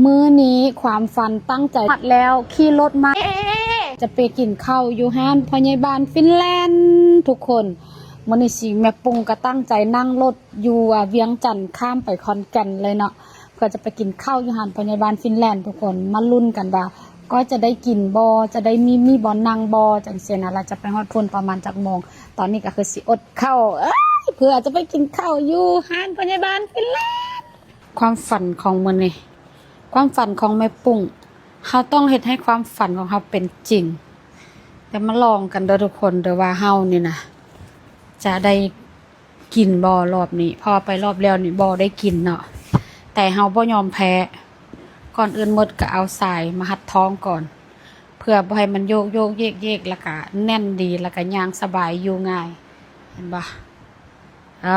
ມື້ນີ້ຄວາມຝັນຕັ້ງໃຈ ຮອດແລ້ວ ຂີ່ລົດມາ ຈະໄປກິນເຂົ້າຢູ່ຮ້ານພໍ່ໃຫຍ່ບ້ານຟິນແລນທຸກຄົນ. ມື້ນີ້ຊິ ແມ່ປຸ້ງກໍຕັ້ງໃຈນັ່ງລົດຢູ່ ອາ ວຽງຈັນ ຂ້າມໄປຂອນແກ່ນເລີຍເນາະ ເພື່ອຈະໄປກິນເຂົ້າຢູ່ຮ້ານພໍ່ໃຫຍ່ບ້ານຟິນແລນທຸກຄົນ. ມາລຸ້ນກັນວ່າ ກ້ອຍຈະໄດ້ກິນບໍ່ ຈະໄດ້ມີ ມີບ່ອນນັ່ງບໍ່ ຈັ່ງຊີ້ນະ ແລ້ວຈະໄປຮອດພຸ້ນປະມານຈັກໂມງ. ຕອນນີ້ກໍຄືຊິອົດເຂົ້າ ເອີຍ ເພື່ອຈະໄປກິນເຂົ້າຢູ່ຮ້ານພໍ່ໃຫຍ່ບ້ານຟິນແລນ. ຄວາມຝັນຂອງມື້ນີ້ ຄວາມຝັນຂອງແມ່ປຸ້ງ ເຮົາຕ້ອງເຮັດໃຫ້ຄວາມຝັນຂອງເຮົາເປັນຈິງ. ດຽວມາລອງກັນເດີທຸກຄົນເດີ ວ່າເຮົານີ້ນະ ຈະໄດ້ກິນບໍ່ລອບນີ້ ເພາະວ່າໄປລອບແລ້ວນີ້ບໍ່ໄດ້ກິນເນາະ. ແຕ່ເຮົາບໍ່ຍອມແພ້. ກ່ອນອື່ນໝົດກໍເອົາສາຍມາຮັດທ້ອງກ່ອນ ເພື່ອບໍ່ໃຫ້ມັນໂຍກໆເຢກໆ ແລ້ວກະແໜ້ນດີ ແລ້ວກະຍ່າງສະບາຍ ຢູ່ງ່າຍ ເຫັນບໍ່? ເອີ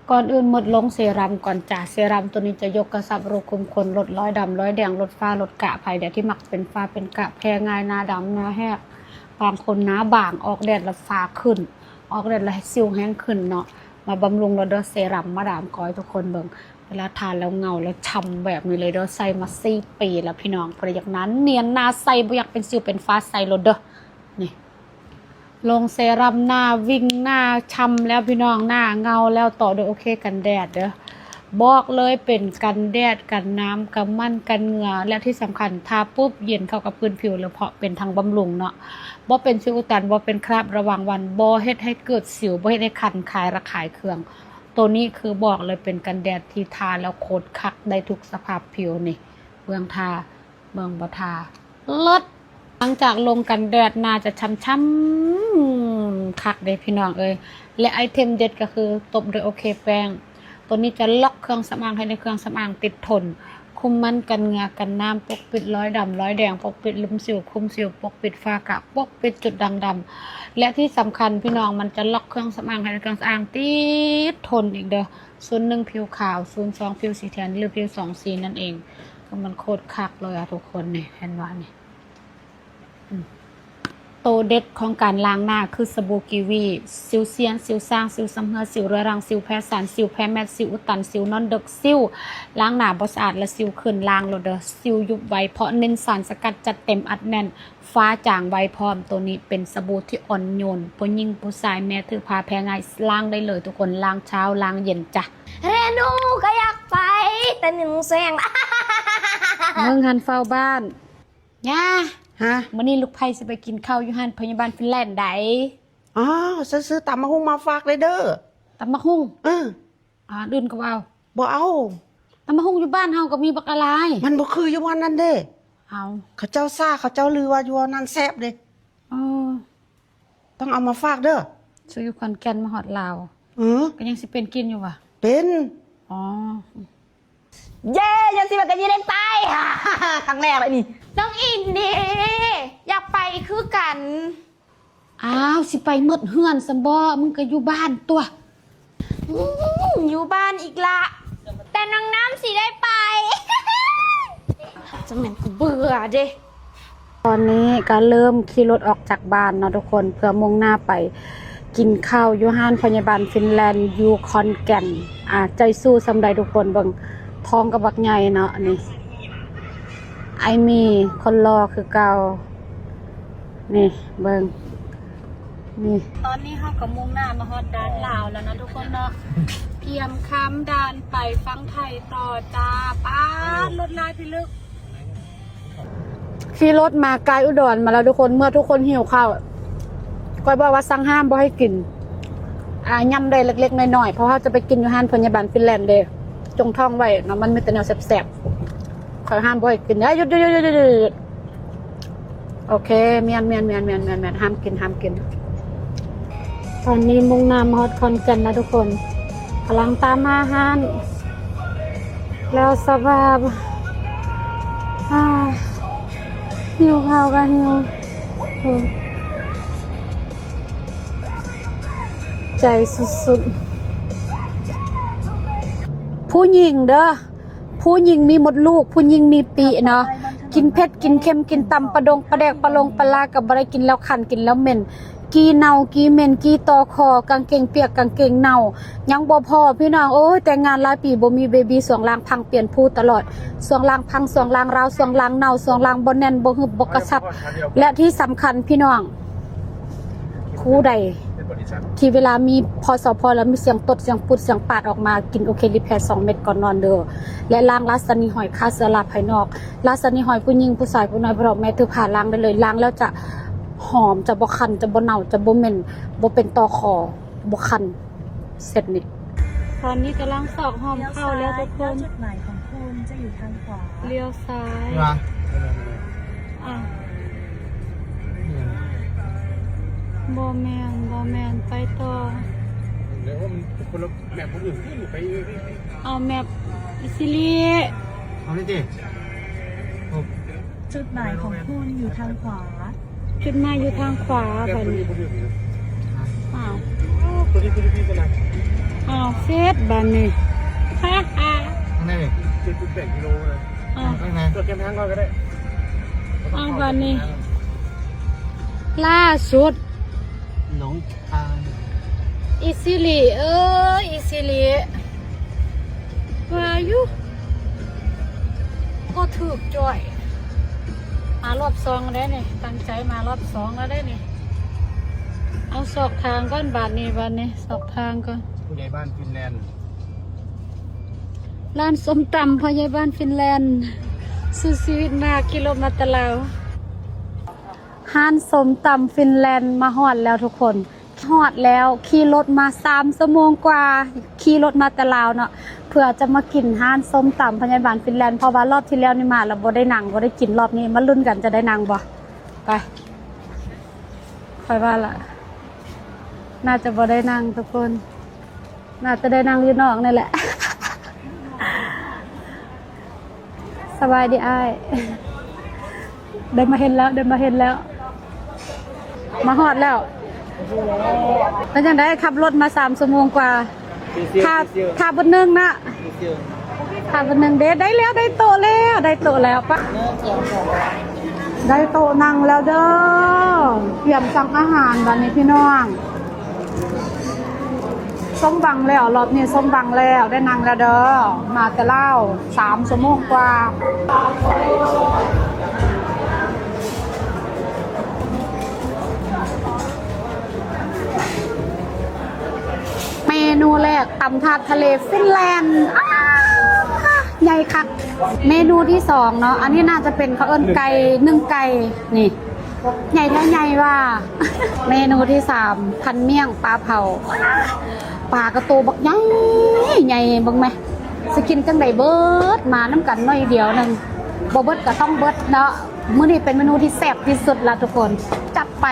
ກ່ອນອື່ນໝົດລົງເຊຣັມກ່ອນຈ້າ. ເຊຣັມໂຕນີ້ຈະຍົກກະຊັບ ຮູບຄຸມຂົນ ລົດລອຍດຳລອຍແດງ ລົດຟ້າລົດກະ. ໃຜແດ່ທີ່ມັກເປັນຟ້າເປັນກະ ແພ້ງ່າຍ ໜ້າດຳໜ້າແຫ້ງ ບາງຄົນໜ້າບາງ ອອກແດດແລ້ວຟ້າຂຶ້ນ ອອກແດດແລ້ວສິວແຮງຂຶ້ນເນາະ. ມາບຳລຸງໂລດເດີ ເຊຣັມມາດາມກ້ອຍ ທຸກຄົນເບິ່ງ ເວລາທາແລ້ວເງົາແລ້ວຊ່ຳແບບນີ້ເລີຍເດີ. ໃຊ້ມາສີ່ປີແລ້ວພີ່ນ້ອງ ຜູ້ໃດຢາກໜ້ານຽນໜ້າໃສ ບໍ່ຢາກເປັນສິວເປັນຟ້າ ໃຊ້ໂລດເດີ. ນີ້ ລົງເຊຣັມ ໜ້າວິ່ງ ໜ້າຊ່ຳແລ້ວພີ່ນ້ອງ ໜ້າເງົາແລ້ວ ຕໍ່ດ້ວຍໂອເຄກັນແດດເດີ. ບອກເລີຍເປັນກັນແດດ ກັນນ້ຳ ກັນມັນ ກັນເຫຍື້ອ ແລະທີ່ສຳຄັນ ທາປຸບເຢັນເຂົ້າກັບພື້ນຜິວເລີຍ ເພາະເປັນທັງບຳລຸງເນາະ ບໍ່ເປັນສິວອຸດຕັນ ບໍ່ເປັນຄຣາບລະຫວ່າງວັນ ບໍ່ເຮັດໃຫ້ເກີດສິວ ບໍ່ເຮັດໃຫ້ຄັນ ຄາຍລະຄາຍເຄືອງ. ໂຕນີ້ຄືບອກເລີຍເປັນກັນແດດທີ່ທາແລ້ວໂຄດຄັກ ໄດ້ທຸກສະພາບຜິວ. ນີ້ເບື້ອງທາ ເບິ່ງບໍ່ ທາເລີດ. ຫຼັງຈາກລົງກັນແດດ ໜ້າຈະຊ່ຳໆຄັກເດ້ພີ່ນ້ອງເອີຍ. ແລະໄອເທັມເດັດກໍຄືຕົບດ້ວຍໂອເຄແປ້ງ ໂຕນີ້ຈະລັອກເຄື່ອງສຳອາງ ໃຫ້ໄດ້ເຄື່ອງສຳອາງຕິດທົນ ຄຸມມັນກັນເຫຍື້ອກັນນ້ຳ ປົກປິດລອຍດຳລອຍແດງ ປົກປິດລຸ່ມສິວ ຄຸມສິວ ປົກປິດຝ້າກະ ປົກປິດຈຸດດ່າງດຳ ແລະທີ່ສຳຄັນພີ່ນ້ອງ ມັນຈະລັອກເຄື່ອງສຳອາງ ໃຫ້ໄດ້ເຄື່ອງສຳອາງຕິດທົນອີກເດີ. ສູນໜຶ່ງຜິວຂາວ ສູນສອງຜິວສີແທນ ຫຼືຜິວສອງສີນັ້ນເອງ. ຄືມັນໂຄດຄັກເລີຍອະທຸກຄົນ ນີ້ເຫັນບໍ່ນີ້. ອືມ ໂຕເດັດຂອງການລ້າງໜ້າຄືສະບູກີວີ. ສິວຊຽນ ສິວຊ້າງ ສິວຊຳເຮື້ອ ສິວເຮືອລັງ ສິວແພສັນ ສິວແພແມັດ ສິວອຸດຕັນ ສິວນອນເດິກ ສິວລ້າງໜ້າບໍ່ສະອາດ ແລະສິວຂຶ້ນ ລ້າງໂລດເດີ. ສິວຍຸບໄວ ເພາະເນັ້ນສານສະກັດຈັດເຕັມອັດແໜ້ນ ຟ້າຈາງໄວພ້ອມ. ໂຕນີ້ເປັນສະບູທີ່ອ່ອນໂຍນ ຜູ້ຍິງຜູ້ຊາຍ ແມ່ຖືພາ ແພ້ງ່າຍ ລ້າງໄດ້ເລີຍທຸກຄົນ ລ້າງເຊົ້າລ້າງເຢັນຈ້ະ. ເຣນູກໍຢາກໄປ ແຕ່ໜຶ່ງແສງ ມຶງຫັ້ນເຝົ້າບ້ານ. ຍາ ຮະ? ມື້ນີ້ລູກໃພ້ຊິໄປກິນເຂົ້າຢູ່ຮ້ານພະຍາບານຟິນແລນໃດ. ອ້າວ ຊື້ຕຳບັກຫຸ່ງມາຝາກເດີ. ຕຳບັກຫຸ່ງ? ເອີ. ອາ ອື່ນກໍບໍ່ເອົາ? ບໍ່ເອົາ. ຕຳບັກຫຸ່ງຢູ່ບ້ານເຮົາກໍມີບັກຫຼາຍ. ມັນບໍ່ຄືຢູ່ບ່ອນນັ້ນເດ້. ເອົາ ເຂົາເຈົ້າຊາ ເຂົາເຈົ້າລືວ່າຢູ່ບ່ອນນັ້ນແຊບເດ້. ເອີ ຕ້ອງເອົາມາຝາກເດີ. ຊື້ຢູ່ຂອນແກ່ນມາຮອດລາວ. ເອີ ກໍຍັງຊິເປັນກິນຢູ່ຫວາ? ເປັນ. ອໍ ເຢ້ ຍັງຊິວ່າກັນຢູ່ໃນໄປ ຄັ້ງແລກເລີຍນີ້. ນ້ອງອິນເດ ຢາກໄປຄືກັນ. ອ້າວ ຊິໄປໝົດເຮືອນຊັ້ນບໍ? ມຶງກໍຢູ່ບ້ານຕົວະ. ອືມ ຢູ່ບ້ານອີກລະ ແຕ່ນ້ອງນ້ຳຊິໄດ້ໄປ. ຈັ່ງແມ່ນກູເບື່ອເດ. ຕອນນີ້ກໍເລີ່ມຂີ່ລົດອອກຈາກບ້ານເນາະທຸກຄົນ ເພື່ອມຸ່ງໜ້າໄປກິນເຂົ້າຢູ່ຮ້ານພະຍາບານຟິນແລນຢູ່ຂອນແກ່ນ. ອາ ໃຈສູ້ສ່ຳໃດທຸກຄົນ ເບິ່ງ ທ້ອງກໍບັກໃຫຍ່ເນາະ. ນີ້ ອ້າຍໝີ່ຄົນຫຼໍ່ຄືເກົ່າ. ນີ້ເບິ່ງ ນີ້ ຕອນນີ້ເຮົາກໍມຸ່ງໜ້າມາຮອດດ່ານລາວແລ້ວເນາະທຸກຄົນເນາະ. ກຽມຂ້າມດ່ານໄປຝັ່ງໄທຕໍ່ຈ້າ. ປາດ ລົດຫຼາຍພິລຶກ. ຂີ່ລົດມາໄກອຸດອນມາແລ້ວທຸກຄົນ ເມື່ອທຸກຄົນຫິວເຂົ້າ ຂ້ອຍບອກວ່າສັ່ງຫ້າມບໍ່ໃຫ້ກິນ ອາ ຫຍ້ຳໄດ້ເລັກໆນ້ອຍໆ ເພາະເຮົາຈະໄປກິນຢູ່ຮ້ານພະຍາບານຟິນແລນເດ້. ຈົ່ງທ້ອງໄວ້ເນາະ ມັນມີແຕ່ແນວແຊບໆ. ຂ້ອຍຫ້າມບໍ່ໃຫ້ກິນ. ເອີຍ ຢຸດໆໆໆໆ. ໂອເຄ ແມ່ນໆໆໆ ຫ້າມກິນ ຫ້າມກິນ. ຕອນນີ້ມຸ່ງໜ້າມາຮອດຂອນແກ່ນແລ້ວທຸກຄົນ ກຳລັງຕາມຫາຮ້ານ ແລ້ວສະພາບ ອາ ຫິວເຂົ້າກໍຫິວ ໂອ້ ໃຈສຸດໆ. ຜູ້ຍິງເດີ ຜູ້ຍິງມີມົດລູກ ຜູ້ຍິງມີປີເນາະ ກິນເຜັດ ກິນເຄັມ ກິນຕຳປາດົງ ປາແດກ ປາລົງ ປາລາກໍບໍ່ໄດ້ ກິນແລ້ວຄັນ ກິນແລ້ວເໝັນ. ຂີ້ເນົ່າຂີ້ເໝັນ ຂີ້ຕໍ່ຄໍ ກາງເກງປຽກ ກາງເກງເນົ່າ ຍັງບໍ່ພໍພີ່ນ້ອງເອີຍ. ແຕ່ງງານຫຼາຍປີບໍ່ມີເບບີ ຊ່ວງລ່າງພັງ ປ່ຽນພູຕະຫຼອດ ຊ່ວງລ່າງພັງ ຊ່ວງລ່າງຮ້າວ ຊ່ວງລ່າງເນົ່າ ຊ່ວງລ່າງບໍ່ແໜ້ນ ບໍ່ຮຶບ ບໍ່ກະຊັບ ແລະທີ່ສຳຄັນພີ່ນ້ອງ ຜູ້ໃດທີ່ເວລາມີ ພສພ ແລ້ວມີສຽງຕົດ ສຽງປຸດ ສຽງປາດອອກມາ ກິນໂອເຄຣີແພສອງເມັດກ່ອນນອນເດີ້ ແລະລ້າງລາຊະນີຫອຍ ຂ້າເຊື້ອລາພາຍນອກ ລາຊະນີຫອຍ ຜູ້ຍິງ ຜູ້ຊາຍ ຜູ້ນ້ອຍ ຜູ້ເຖົ້າ ແມ່ ຖືພາ ລ້າງໄດ້ເລີຍ. ລ້າງແລ້ວຈະຫອມ ຈະບໍ່ຄັນ ຈະບໍ່ເນົ່າ ຈະບໍ່ເໝັນ ບໍ່ເປັນຕໍ່ຄໍ ບໍ່ຄັນ ເຊັດນີ້. ຕອນນີ້ກຳລັງຊອກຮ່ອມເຂົ້າແລ້ວທຸກຄົນ จุดหมายของคุณจะอยู่ทางขวา ລ້ຽວຊ້າຍ ນີ້ຫວາ? ອ້າວ ນີ້ຫຍັງ? ບໍ່ແມ່ນ ບໍ່ແມ່ນ ໄປຕໍ່ ແລ້ວມັນຄົນລະແມັບຄົນອື່ນຂຶ້ນໄປ ເອົາແມັບ ອີຊິລິ ເອົານີ້ຕິ ຈຸดหมายของคุณอยู่ทางขวາ ຂຶ້ນມາຢູ່ທາງຂວາບັດນີ້. ອ້າວ ໂອ້ ຕົວນີ້ຄືດີຂະໜາດ ອ້າວ ເຊັດບັດນີ້ ທາງໃດນີ້? ເຈັດຈຸດແປດກິໂລນະ. ອ້າວ ທາງໃດ? ຕົວແຄມທາງກ່ອນກໍໄດ້. ອ້າວ ບັດນີ້ ລ່າສຸດ ຫຼົງທາງ ອີຊິລິເອີຍ ອີຊິລິ ວ່າຢູ່ ບໍ່ຖືກຈ້ອຍ. ມາລອບສອງແລ້ວເດ້ນີ້ ຕັ້ງໃຈມາລອບສອງແລ້ວເດ້ນີ້. ເອົາ ຊອກທາງກ່ອນບາດນີ້ ບາດນີ້ ຊອກທາງກ່ອນ. ຜູ້ໃຫຍ່ບ້ານຟິນແລນ ຮ້ານສົ້ມຕຳພໍ່ໃຫຍ່ບ້ານຟິນແລນ ສູ້ຊີວິດມາ ຂີ່ລົດມາແຕ່ລາວ. ຮ້ານສົ້ມຕຳຟິນແລນ ມາຮອດແລ້ວທຸກຄົນ. ຮອດແລ້ວ ຂີ່ລົດມາສາມຊົ່ວໂມງກວ່າ ຂີ່ລົດມາແຕ່ລາວເນາະ ເພື່ອຈະມາກິນຮ້ານສົ້ມຕຳພະຍາບານຟິນແລນ ເພາະວ່າລອບທີ່ແລ້ວນີ້ມາແລ້ວບໍ່ໄດ້ນັ່ງ ບໍ່ໄດ້ກິນ ລອບນີ້ມາລຸ້ນກັນຈະໄດ້ນັ່ງບໍ່. ໄປ ຂ້ອຍວ່າລະ ໜ້າຈະບໍ່ໄດ້ນັ່ງທຸກຄົນ ໜ້າຈະໄດ້ນັ່ງຢູ່ນອກນີ້ແຫຼະ. ສະບາຍດີອ້າຍ ໄດ້ມາເຫັນແລ້ວ ໄດ້ມາເຫັນແລ້ວ ມາຮອດແລ້ວ. ເປັນຈັ່ງໃດ ຂັບລົດມາສາມຊົ່ວໂມງກວ່າ ຖ້າ ຖ້າບຶດໜຶ່ງນະ ຖ້າບຶດໜຶ່ງເດ້. ໄດ້ແລ້ວ ໄດ້ໂຕະແລ້ວ ໄດ້ໂຕະແລ້ວ ປະ ໄດ້ໂຕະນັ່ງແລ້ວເດີ້. ຕຽມສັ່ງອາຫານບາດນີ້ພີ່ນ້ອງ. ສົມຫວັງແລ້ວ ລອບນີ້ສົມຫວັງແລ້ວ ໄດ້ນັ່ງແລ້ວເດີ້. ມາແຕ່ລາວສາມຊົ່ວໂມງກວ່າ. ເມນູແລກ ຕຳຖາດທະເລຟິນແລນ ອ້າ ໃຫຍ່ຄັກ. ເມນູທີສອງເນາະ ອັນນີ້ໜ້າຈະເປັນ ເຂົາເອີ້ນໄກ່ ໜຶ້ງໄກ່ ນີ້ ໃຫຍ່ແທ້ໃຫຍ່ວ່າ. ເມນູທີສາມ ພັນໝ້ຽງປາເຜົາ ປາກະໂຕບັກໃຫຍ່ໃຫຍ່ ເບິ່ງແມ ຊິກິນຈັ່ງໃດເບິດ ມານຳກັນໜ້ອຍດຽວໜຶ່ງ ບໍ່ເບິດກະຕ້ອງເບິດເນາະ. ມື້ນີ້ເປັນເມນູທີ່ແຊບທີ່ສຸດລະທຸກຄົນ ຈັດໄປ.